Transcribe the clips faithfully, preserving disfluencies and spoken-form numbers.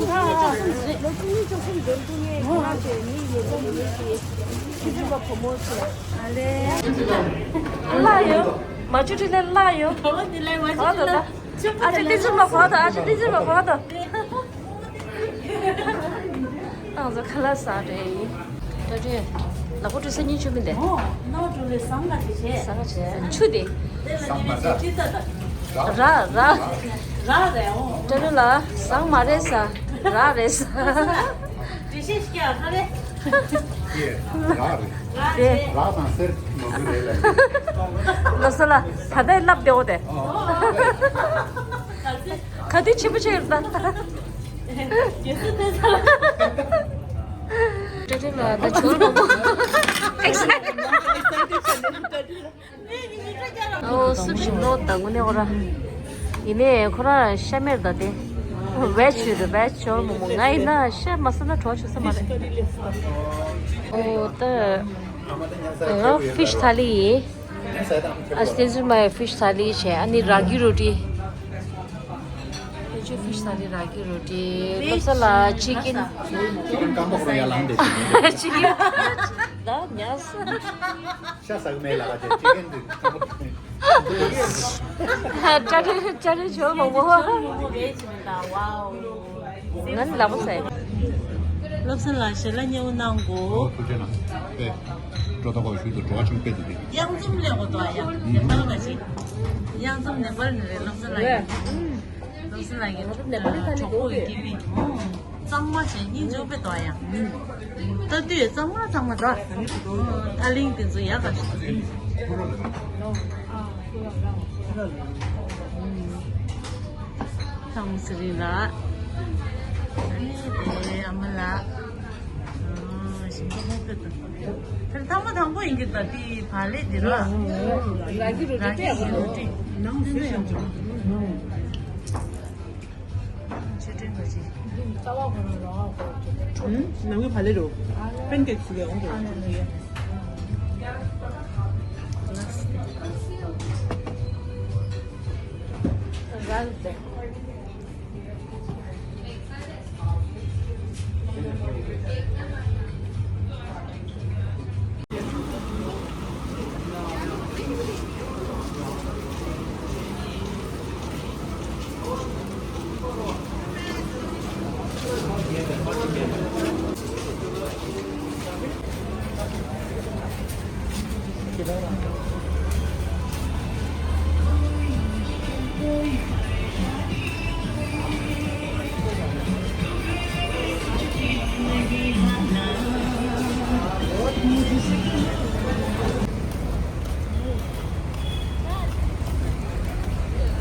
ལོ་བཅུ་གཉིས་བཅུ་གསུམ་འདོན་དུས་ངས་ཁོ་རང་ཚོའི་མི་ཡོད་པ་མི་ཡོད་ཀྱི་ཁྱི་ཚོ་བ་བུ་མོ་ཚོ། ལ་ཡོད། མ་བཅུ་ཁྲི་ལས་ལ་ཡོད། ག་བ་དེ་ལས་མ་བཅུ་ཁྲི་ལས། ཨ་ཅེ་ཏི་ཙི་མ་གོ་དོ། ཨ་ཅེ་ཏི་ཙི་མ་གོ་དོ། ཨང་ཟོ་ཁ་ལ་ས་རེད། ད་དེ་ལ་ཀོ་ཏི་སེ་ཉིན་ཆུ་མི་འདེ། ཨོ་ནོ་ཏྲོ་ལེ་སང་ལ་དེ་བྱས། སང་ཆེ་ཆུ་དེ། དེ་ལ་ཉི་མ་ཅི་ཅི་ད་ད། ར་ར། ར་རེད་ཨོ། ད་དེ་ལ་སང་མ་རེད་ས། ར་རེད་ས། དེ་ཤེས་ཤེས་ཨ་ཁ་ལེ། ཡེ་ར་རེད། ར་དེ། རེད། ར་དང་སེར་མ་བུ་རེད་ལ། ལོ་སོ་ལ་ད་ལྟའི་ལབ་བདེ་བོ་དེ། ཨོ། ག་དུས་ཆེན་པོ་ཆེ་ཡོད་ད། ཏྲ་ཏྲ་ལ་ད་ཆོར་མོ་མོ། ཨོ་སུབ་ཞིམ་ནོ་ད་དངོས་གནས་ཁོ་ར། ཡིན་ནའི་ཁོ་ར་ཤ་མེར་ད་དེ། ཝེ་ཇི་ཞུ་རེད། ཝེ་ཇི་ཆོར་མོ་མོ། ང་ཡིན་ན་ཤ་མ་ཟ་ན་གྲོགས་ཆོད་ས་མ་རེད། ཨོ་ད། ང་ཧྥི་ཤི་ཐ་ལི་ཡིན། ཨ་སྟེ་ཟུར་མའི་ཧྥི་ཤི་ཐ་ལི་བྱས། ཨ་ནི་ར་གི་རོ་ཏི། ཨེ་ཅོ་ཧྥི་ཤི་ཐ་ལི་ར་གི་རོ་ཏི། བློ་བཟང་ལ་ཅི་ཀིན། ཅི་ཀིན་སྐམ་པོ་ཁོ་རང་ཡར་ལངས་བསྡད་ཅི་ཀིན། ད་ཉལ་སོང་། ཤ་ཟ་གི་མེད་ལ་ཅི་ཀིན་དེ་སྐམ་པོ། ཏྲ་ཏྲ་ཏྲ་ཏྲ་ཆོ་མང་པོ། ང་ནི་ལ་མོ་ཟེར། བློ་བཟང་ལགས་ཞལ་ལག་མཉེས་པོ་གནང་གོ། ཐུགས་རྗེ་གནང་། དཔེ། སྤྲོ་ད་གོ་ཞུ་དུ་བྲོ་བ་ཆུང་དཔེ་དུ་དེ། གཡང་འཛོམས་ལས་གོ་དོ་ཡང་། ཨུ་ཧུ། ད་ལ་ཅི། གཡང་འཛོམས་ནེ་པཱལ་ནས་རེད། བློ་བཟང་ལགས་ཡིན། བློ་བཟང་ལགས་ཡིན། ནེ་པཱལ་ནས་གྲོགས་པོ་ཡིན་གྱི་མི། གཙང་མ་བྱས་སྙིང་རྗེ་དཔེ་དོ་ཡང་། ད་དུས་གཙང་མ་གཙང་མ་དོ། ཨ་གླིང་དེ་ཚོ་ཡག་ག་ཞིག་ཨུ། ཚང་མ་ཟེར་རིན་ལ། ཨ་ནི་དེ་ཨ་མ་ལགས། ཨ་ཞིམ་པོ་མོ་ཕེབས་དང་། ཐེར་ཐང་མ་དང་པོ་ཡིན་གྱི་ད་དེ་བག་ལེབ་དེ་ར། ར་གི་རུ་ཏི་སྟེ། ར་གི་རུ་ཏི། ནང་ཟེར་ཤམ་ཅུང་། ཆུ་ཀྲིན་ག་ཅི། ཨུ། ནང་གི་བག་ལེབ་རོ། པན་ཀེག་སུ་གི་འོང་གི།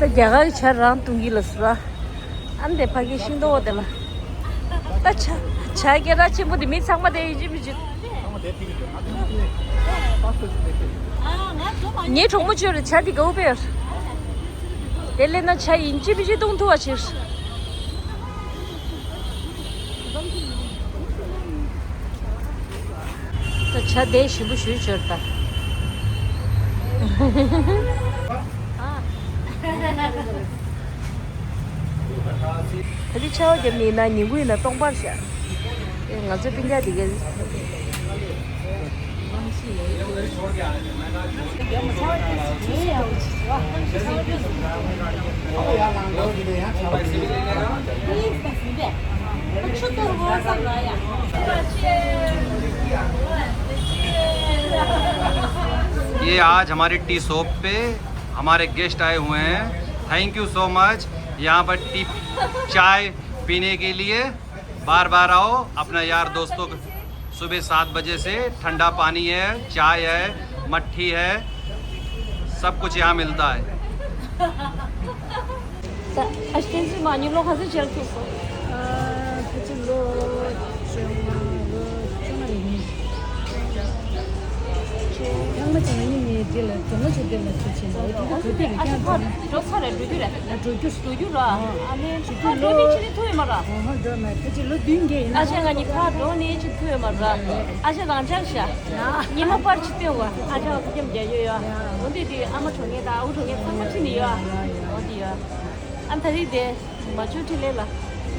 ད་རྒྱ་གར་གྱི་ཇ་རང་བཏུང་གི་ལ་སུ་ར། ཨ་འདི་ཕ་གི་ཤིང་ཏོག་དེ་ལ། ད་ཇ་ཇ་སྐད་གྲགས་ཆེན་པོ་དེ་མི་ཚང་མ་དེ་ཡིན་གཅིག་མིན་གཅིག་ངའི་གྲོགས་མོ་ཅོ་རེ་ཇ་དེ་དགའ་བོ་པེར། དེ་ལས་ན་ཇ་ཡིན་གཅིག་མིན་གཅིག་བཏུང་ཐུབ་པ་ཕྱིར། ད་ཇ་དེ་ཞིམ་པོ་ཞུ་ཅོར་ད། ད་ལི་ཆར་པ་བརྒྱབ་ནས་ན་ཉིན་གུང་ཡིན་ན་སྟོང་པར་བཞག་ང་ཚོའི་སྤུན་ཀྱག་དེ་ག། ये आज हमारे टी शॉप पे हमारे गेस्ट आए हुए हैं। Thank you so much. यहाँ पर टी, चाय पीने के लिए बार बार आओ। अपना यार दोस्तों को सुबह सात बजे से ठंडा पानी है, चाय है, मट्ठी है, सब कुछ यहाँ मिलता है। ད་ཨ་ཤི་ཏན་སི་མ་ཉི་ལོ་ཁ་སེ་ཅལ་ཐུག་སོ། ཨ་ཁ་ཅི་ལོ་ཅོ་མ་ལོ་ཅོ་མ་ཡིན། ཚང་མ་ཅི་ང་ཉི་མི་དེ་ལ་ཅོ་མ་ཅོ་དེ་ལ་ཅོ་ཆེན་པོ་དེ་ལ་ཅོ་དེ་ལ་ཀྱང་ཅོ་མ། འགྲོ་ས་རེད། འགྲོ་རྒྱུ་རེད། ཨ་འགྲོ་རྒྱུ། འགྲོ་རྒྱུ་ར། ཨ་ནི་ཅི་ཐུ་ལོ། ཨ་ནི་ཅི་ཐུ་ཡོད་མ་ར། ཨོ་ཧོ་འགྲོ་མ་ཁ་ཅི་ལོ་བདུན་བརྒྱད་ཡིན་ན། ཨ་ཅེ་ང་གཉིས་ཕར་འགྲོ་ནི་ཅི་ཐུ་ཡོད་མ་ར། ཨ་ཅེ་རང་ཅག་ཤ། ཉི་མ་པར་ཆི་སྟོན་བ། ཨ་ཅག་ཁྱིམ་རྒྱ་ཡོད་ཡ། འོ་འདི་དེ་ཨ་མ་གྲོངས་ངེས་དང་ཨ་ཁུ་གྲོངས་ངེས་ཚང་མ་ཁྲིད་ནི་ཡོད་ཨ། འོ་དེ་ཡོད། ཨ་ད་རིག་དེ་མ་བཅུ་ཁྲི་ལེ་ལ།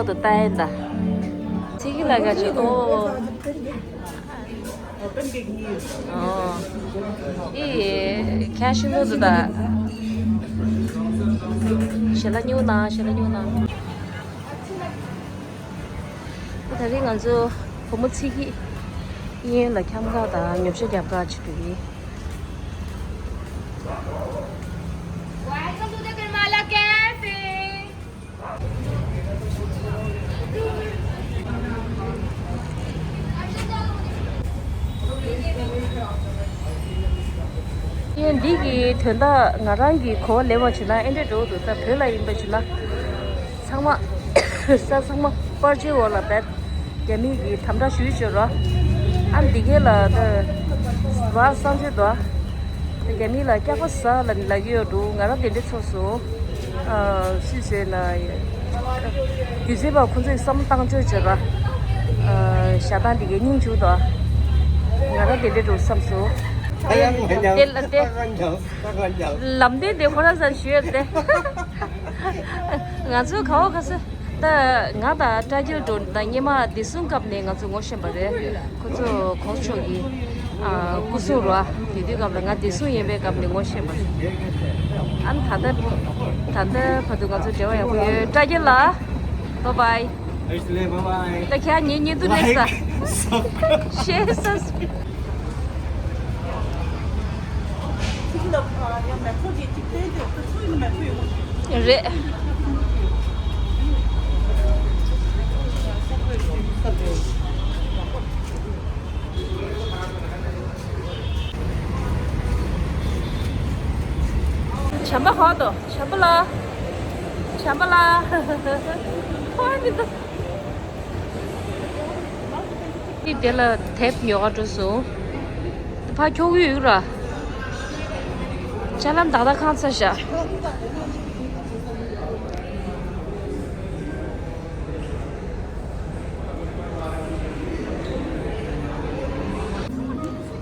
ལྷག་ཏུ་ལྟ་ཡིན་ད། ཚིག་གི་ལ་ག་ཅིག་ཨོ། ཨོ། ཨི་ཁྱ་ཤི་ལོ་དུ་ད། ཞེ་ལ་ཉུ་ན་ཞེ་ལ་ཉུ་ན། ད་རེས་ང་ཚོ་བུ་མོ་ཚེ་སྐྱིད་གཡས་གཡོན་ལ་འཁྱམ་ག་དང་ཉོ་ཆ་རྒྱབ་ག་བྱེད་དུ་ཡིན། Welcome to the Bimalaya Cafe. འདི་གི་དོན་དག་ང་རང་གི་གོ་བ་ལེན་པ་བྱས་ན་ཨེ་འདྲ་འགྲོ་འདུག་ད་བོད་ལ་ཡིན་པ་བྱས་ན་ཚང་མ་ས་ཚང་མ་པར་ཆས་འོག་ལ་བེད་རྒྱ་མི་གི་དམ་དྲག་ཞུ་ཞུ་རོ། ཨ་འདི་གས་ལ་ད་བ་སང་ཆོས་དོ། རྒྱ་མི་ལ་སྐྱག་པ་ཟ་ལ་ལ་གི་ཡོད་འདུག་ང་རང་དེ་འདྲ་ཚོར་སོང་། སུས་ཟེར་ན། སྒྱུ་རྩལ་པ་ཁོང་ཚོས་བསམ་བློ་བཏང་ཕྱོགས་བྱེད་ར། ཞྭ་ཐང་འདི་གའི་སྙིང་བཅུག་དང་། ང་རང་དེ་འདྲ་འགྲོ་བསམ་སོང་། ཨ་ཡ་ང་ཉལ་དེ་ལ་དེ། ང་ཉལ་ང་ཉལ། ལམ་སྟོན་དེ་ཁོ་རང་ཚར་ཞུས་ཡོད་དེ། ང་ཚོ་ག་བ་ག་ས། ད་ང་དང་བཀྲ་རྒྱལ་འགྲོ་ད་སྙེ་མ་བདེ་སྲུང་སྐབས་ནས་ང་ཚོ་ངོ་ཤེས་པ་རེད། ཁོ་ཚོ་གོང་ས་མཆོག་གི་ཨ་སྐུ་སྲུང་རོ། དེ་དུས་སྐབས་ལ་ང་བདེ་སྲུང་ཡིན་པའི་སྐབས་ནས་ངོ་ཤེས་པ་རེད། ཨ་ནི་ད་ལྟ་ད་ལྟ་བར་དུ་ང་ཚོ་འབྲེལ་བ་ཡག་པོ་ཡོད། བཀྲ་རྒྱལ་ལགས། Bye bye. Thanks, bye bye. ད་ཁྱེད་ཉིན་ཉིན་དུ་ལེགས་ས། Share, subscribe. རེད། བྱམས་པ་ཧོ་དོ། བྱམས་པ་ལ། བྱམས་པ་ལ། ཧོ་མི་དོ། དེ་ལ་དེབ་ཉོ་ག་འགྲོ་སོང་། ཕ་ཁྱོ་གུ་ཡུག་ར། ཅ་ལམ་དག་དག་ཁང་ཚ་ཤ།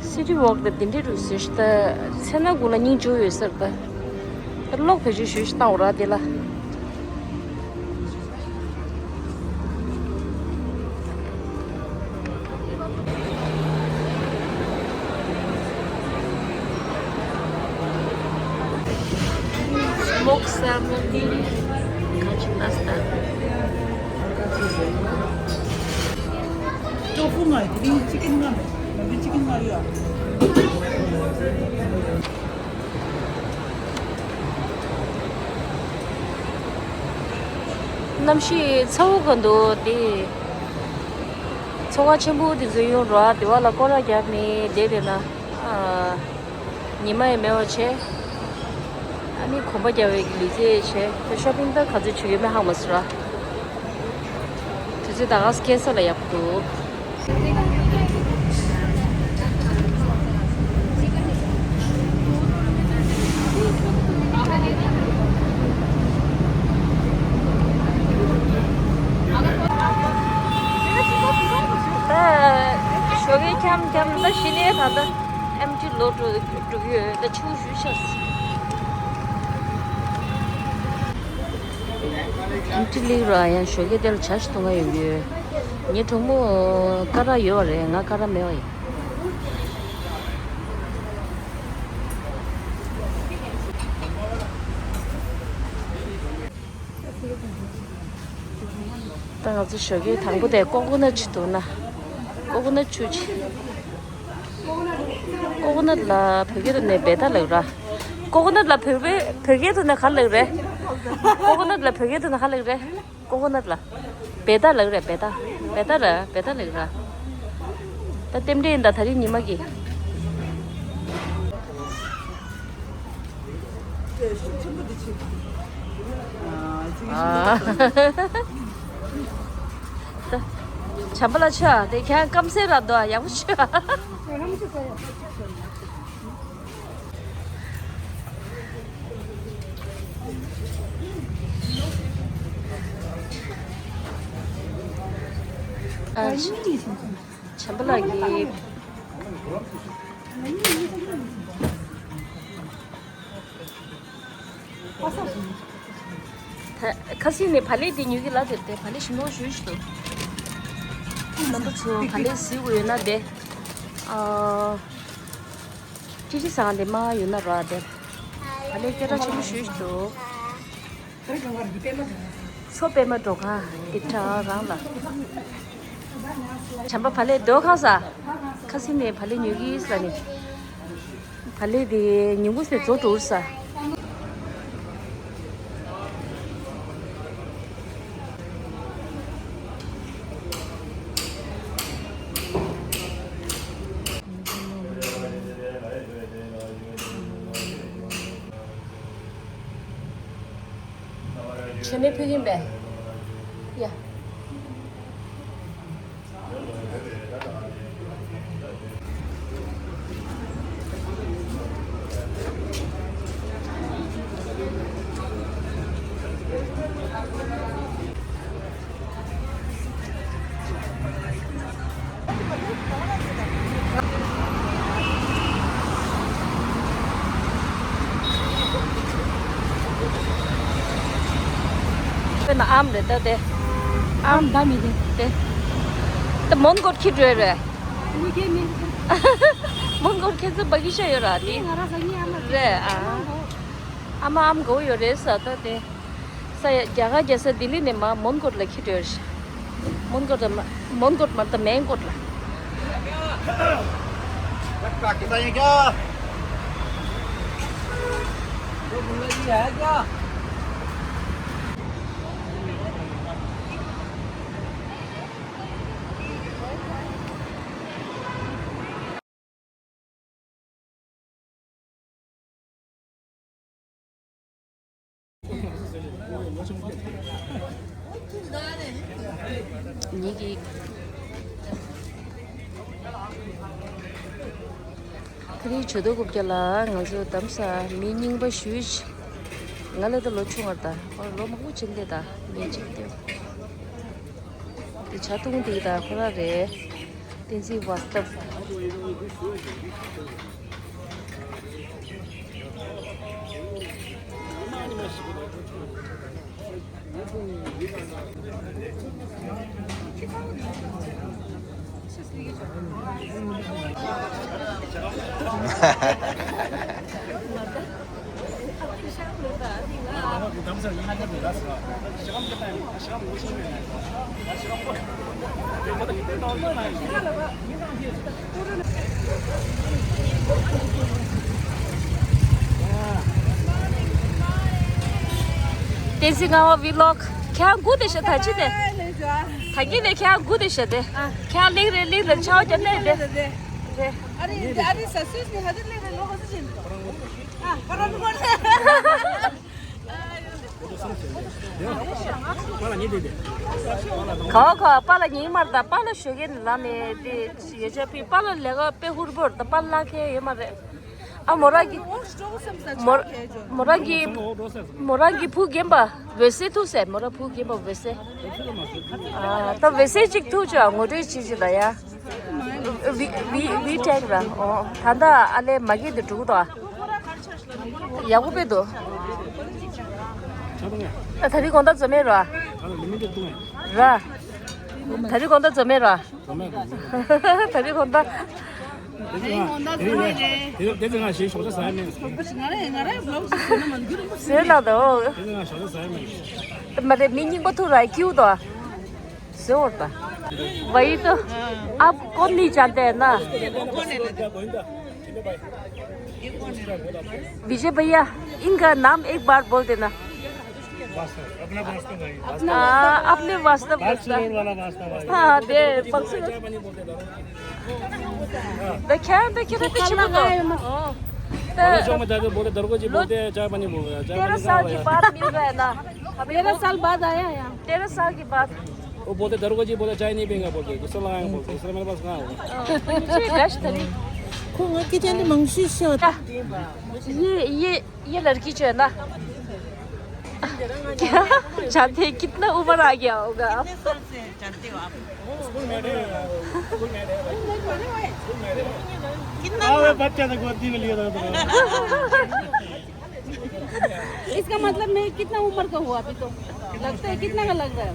སི་ཊི་ཝོག་དེ་འདི་འདྲའི་རུ་སུ་ཞིག་ད་ཚེ་ན་དགུ་ལ་སྙིང་བཅུག་ཡོད་ཟེར་ད། གློག་བེད་སྤྱོད་ཞུ་ཞིག་བཏང་འོ་ར་དེ་ལ། Smoked salmon, country mustard. Tofu ngai, green chicken ngai, green chicken ngai ya. གནམ་གཤིས་ཚ་བོ་ག་འདུག་དེ། ཚོང་ཁང་ཆེན་པོ་དེ་ཚོ་ཡོང་རོགས་དེ་བ་ལ་སྐོར་ར་རྒྱབ་ནས་བསྡད་དེ་ན། ཨ། ཉི་མ་ཡང་མེད་པ་བྱས། ཨ་ནི་གོམ་པ་རྒྱག་པའི་ལུས་རྩལ་བྱས། ཤོ་པིང་ད་ག་ཚོད་བྱེད་ཡོད་མེད་ཧ་མ་སི་ར། དུས་ཚོད་ད་ག་སྐྱེལ་ས་ལ་ཡག་པོ་འདུག་ད་ཞོགས་ཀས་འཁྱམ་འཁྱམ་ད་གཞི་ནས་ད་ལྟ་ཨེམ་ཆི་ལོ་འགྲོ་འགྲོ་གི་ཡོད། ད་ཆུ་བཞུར་ཤག་ཨེམ་ཆི་ལིག་ར་ཡང་ཞོགས་ཀས་དེ་ལ་ཇ་ཞིག་འཐུང་ག་ཡོང་གི་ཡོད། ངའི་གྲོགས་མོ་ཀ་ར་ཡོད་པ་རེད། ང་ཀ་ར་མེད་པ་ཡིན། ད་ང་ཚོ་ཞོགས་ཀས་དང་པོ་དེ་ཀོ་ཀོ་ནཊ་ཅིག་འཐུང་ན། ཀོ་ཀོ་ནཊ་ཆུ་ཅིག་ཀོ་ཀོ་ནཊ་ལ་བོད་སྐད་ཐོག་ནས་བེ་ཏ་ལབ་ར། ཀོ་ཀོ་ནཊ་ལ་བོད་པའི་བོད་སྐད་ཐོག་ནས་ག་ལབ་རེད། ཀོ་ཀོ་ནཊ་ལ་བོད་སྐད་ཐོག་ནས་ག་ལབ་རེད། ཀོ་ཀོ་ནཊ་ལ། བེ་ཏ་ལབ་རེད། བེ་ཏ། བེ་ཏ་ར་བེ་ཏ་ལབ་ར། ད་རྟེན་འབྲེལ་ཡིན་ད་ད་རིང་ཉི་མ་གི། ཨ། ད། བྱམས་པ་ལ་ཆོས་དེ་ཁྱེད་སྐམ་སའི་ར་དོ་ཡག་པོ་ཆོས། ཨ། བྱམས་པ་ལགས་ཀྱིས། ད་ཁ་སང་ནས་བག་ལེབ་དེ་ཉོ་གི་ལབ་དེ་དེ་བག་ལེབ་ཞིམ་པོ་ཞེ་པོ་ཞིག་འདུག་རྣམ་པ་ཚོ་བག་ལེབ་གཟིགས་དགོས་ཡོད་ན་དེ། ཨ། ཅི་ཅི་ཟ་འདི་མ་ཡོད་ན་ར་དེ། བག་ལེབ་སྐད་གྲགས་ཆེན་པོ་ཞེ་པོ་ཞིག་འདུག་མཚོ་པད་མ་སྒྲོལ་དཀར་དེ་གྲ་རང་ལ། བྱམས་པ་བག་ལེབ་རྡོ་ཁ་ཟ། ཁ་སང་ནས་བག་ལེབ་ཉོ་གི་ཟ་ནི། བག་ལེབ་དེ་ཉིན་གུང་ཟེར་རྫོགས་འགྲོ་ས། ཁྱེད་ནས་ཕུལ་གྱིན་པས། ཡ། དཔེར་ན་ཨམ་རེད་ད་དེ། ཨམ་ད་མི་དེ་དེ། ད་མོན་གྷོར་ཁྱི་འགྲོ་རེད། མི་ཁྱི་མི། མོན་གྷོར་ཁྱེད་ཚོ་སྦ་གི་ཤ་ཡོད་ར་དེ། ང་ར་ས་ངའི་ཨ་མ་རེད་ཨ། ཨ་མ་ཨམ་གོ་ཡོད་རེད་ས་ད་དེ། ས་ཡ་རྒྱ་གར་རྒྱལ་ས་ལྡི་ལི་ནས་མ་མོན་གྷོར་ལ་ཁྱི་འགྲོ་རེད། མོན་གྷོར་ད་མ་མོན་གྷོར་མ་ད་མེན་གྷོར་ལ། ཉིད་ཀྱི་ཁ་རིག་ཇོ་དོ་དགུ་བརྒྱ་ལ་ང་ཚོ་གདམ་ས་མི་རྙིང་པ་ཞུས། ང་ལས་ད་ལོ་ཆུང་བར་ད་ལོ་མང་པོ་ཕྱིན་ཏེ་ད་མི་གཅིག་ཏེ། དེ་ཇ་བཏུང་དེ་ད་ཁོ་ར་རེད། བསྟན་འཛིན་ཝ་སྟབ། བསྟན་འཛིན་ངག་དབང་ཝི་ལོག་ཁྱེད་རང་སྒུག་བསྡད་ཤག་ད་ཅི་ནས། ད་གིན་ནས་ཁྱེད་རང་སྒུག་བསྡད་ཤག་དེ། ཁྱེད་རང་གླིང་རེ་གླིང་རེ་ཆའོ་རྒྱབ་ནས་དེ། རེད། ཨ་རེ་ཨ་རེ་ས་སུས་ནས་ཧ་ཅང་གླིང་རེ་ལོ་ག་ཚོད་ཕྱིན་འདུག་ཨ་ཁ་ར་ནུ་མ་རེད། ག་བ་ག་བ་པཱ་ལགས་ཉིན་མར་དང་པཱ་ལགས་ཞོགས་ཀས་ནས་ལངས་ནས་དེ་ཡོད་ཆ་ཕི་པཱ་ལགས་ལས་ཀ་དཔེ་ཧུར་པོར་དང་པཱ་ལགས་ཁེ་ཡོད་མ་རེད། ཨ་མོ་རང་གི་མོ་མོ་རང་གི་མོ་རང་གི་བུ་རྒན་པ་འོད་ཟེར་ཐུག་ཟེར་མོ་རང་བུ་རྒན་པ་འོད་ཟེར། ཨ་ད་འོད་ཟེར་གཅིག་ཐུག་ཅག་ངོ་སྤྲོད་བྱེད་ཅིག་ད་ཡ། ཝི་ཝི་ཝི་ཊེག་ར། ཨོ་ད་ལྟ་ཨ་ལས་མ་གི་འདི་འགྲོ་གི་འདུག་ཡག་པོ་དཔེ་འདུག་ཨ་ད་རིང་དགོང་དག་འཛོམས་མེད་ར། ར། ད་རིང་དགོང་དག་འཛོམས་མེད་ར། ད་རིང་དགོང་དག་དེ་ཚོ་ང་ཞིག་ཞོགས་ཇ་ཟ་ཡ་མེད། ཟེར་ལ་དོ། དེ་ཚོ་ང་ཞོགས་ཇ་ཟ་ཡ་མེད། མ་རེད་མི་རྙིང་པ་ཐུག་ར་ཀིའུ་དོ། ཟེར་བར་ད། ཝའི་དོ། आप कौन नहीं जानते हैं ना? विजय भैया, इनका नाम एक बार बोल देना। अपना वास्तव भाई। अपना वास्तव। अपने वास्तव वास्तव। हाँ, दे, बक्सर। देखा, देखा, देखा, देखा। जो मैं दादा बोलते, दरगो जी बोलते हैं, चाय पानी बोल रहे हैं, चाय पानी कहाँ हुआ है? तेरह साल की बाद मिल रहा है ना। तेरह साल बाद आया है यहाँ। तेरह साल की बाद। वो बोलते, दरगो जी बोलते, चाय नहीं पीएंगे बोलते, गुस्सा लगाएंगे बोलते, इसलिए मेरे पास कहाँ होगा। ཁོ་ང་སྐད་ཆ་འདི་མང་ཤོས་ཤོད། ये ये ये लड़की जो है ना, क्या जानते हैं कितना उम्र आ गया होगा आप? कितने साल से जानते हो आप? स्कूल में है, स्कूल में है। कितना? बच्चा तो गोदी में लिया था। इसका मतलब मैं कितना उम्र का हुआ अभी तो? लगता है कितना का लग रहा है?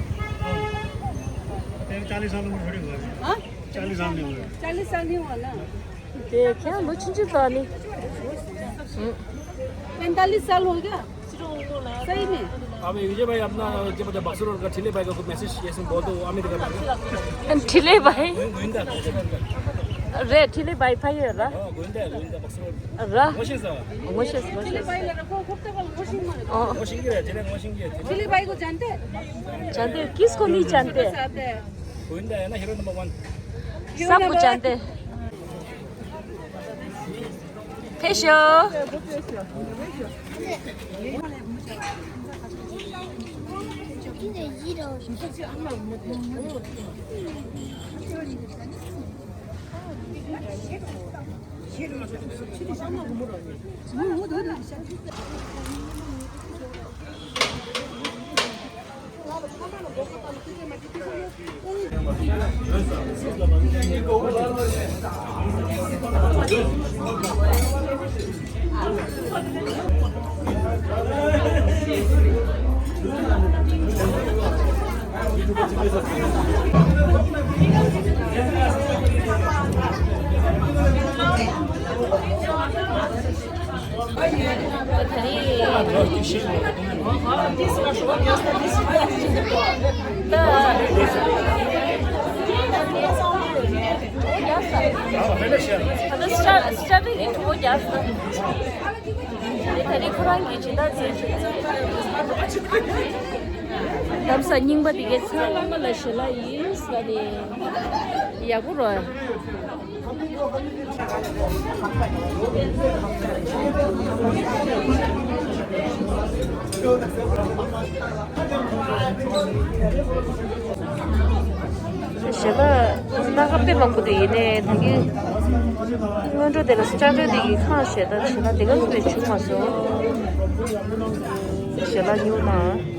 तेरे चालीस साल उम्र थोड़ी हुआ है। हाँ? चालीस साल नहीं हुआ। चालीस साल नहीं हुआ ना। देखा, मुझे तो नहीं। पैंतालीस साल हो गया। सही में। अब विजय भाई अपना, जब बक्सर और का ठिले भाई का कुछ मैसेज ये सब बोल दो, वो अमेरिका में। ठिले भाई। गोविंदा। रे ठिले भाई भाई है ना? गोविंदा, गोविंदा बक्सर। र। ङོ་ཤེས་ངོ་ཤེས། ཨོ། ङོ་ཤེས་ཀྱི་རེད། ཁྱེད་རང་ངོ་ཤེས་ཀྱི་རེད། दिल्ली भाई को जानते हैं? जानते हैं। किसको नहीं जानते? जानते हैं। गोविंदा है ना, हीरो नंबर वन। सबको जानते हैं। ཕེབས་ཤོག་ད་ལྟ་སི་ཊར་སི་ཊར་ཊི་གི་ཕྲུ་གུ་རྒྱབ་སོང་། དེ་ད་རེས་ཁོ་རང་གིས་སྦྱིན་བདག་མཛད་བྱས། གདམ་ས་རྙིང་པ་དེ་གའི་ཚང་མ་ལ་ཞལ་ལག་ཡིན་ཟེར་ཏེ། ཡག་པོ་རེད། ཞལ་ལག་སྣ་ཁ་དཔེ་མང་པོ་འདུག་ཡིན་ནའི་ད་གིན་སྔོན་འགྲོ་དེ་ལ་སི་ཊར་ཊི་དེ་གི་ཁང་ཞལ་ལག་ཞལ་ལག་དེ་ག་ཚོད་བྱུང་མ་སོང་། ཞལ་ལག་ཉོ་ན།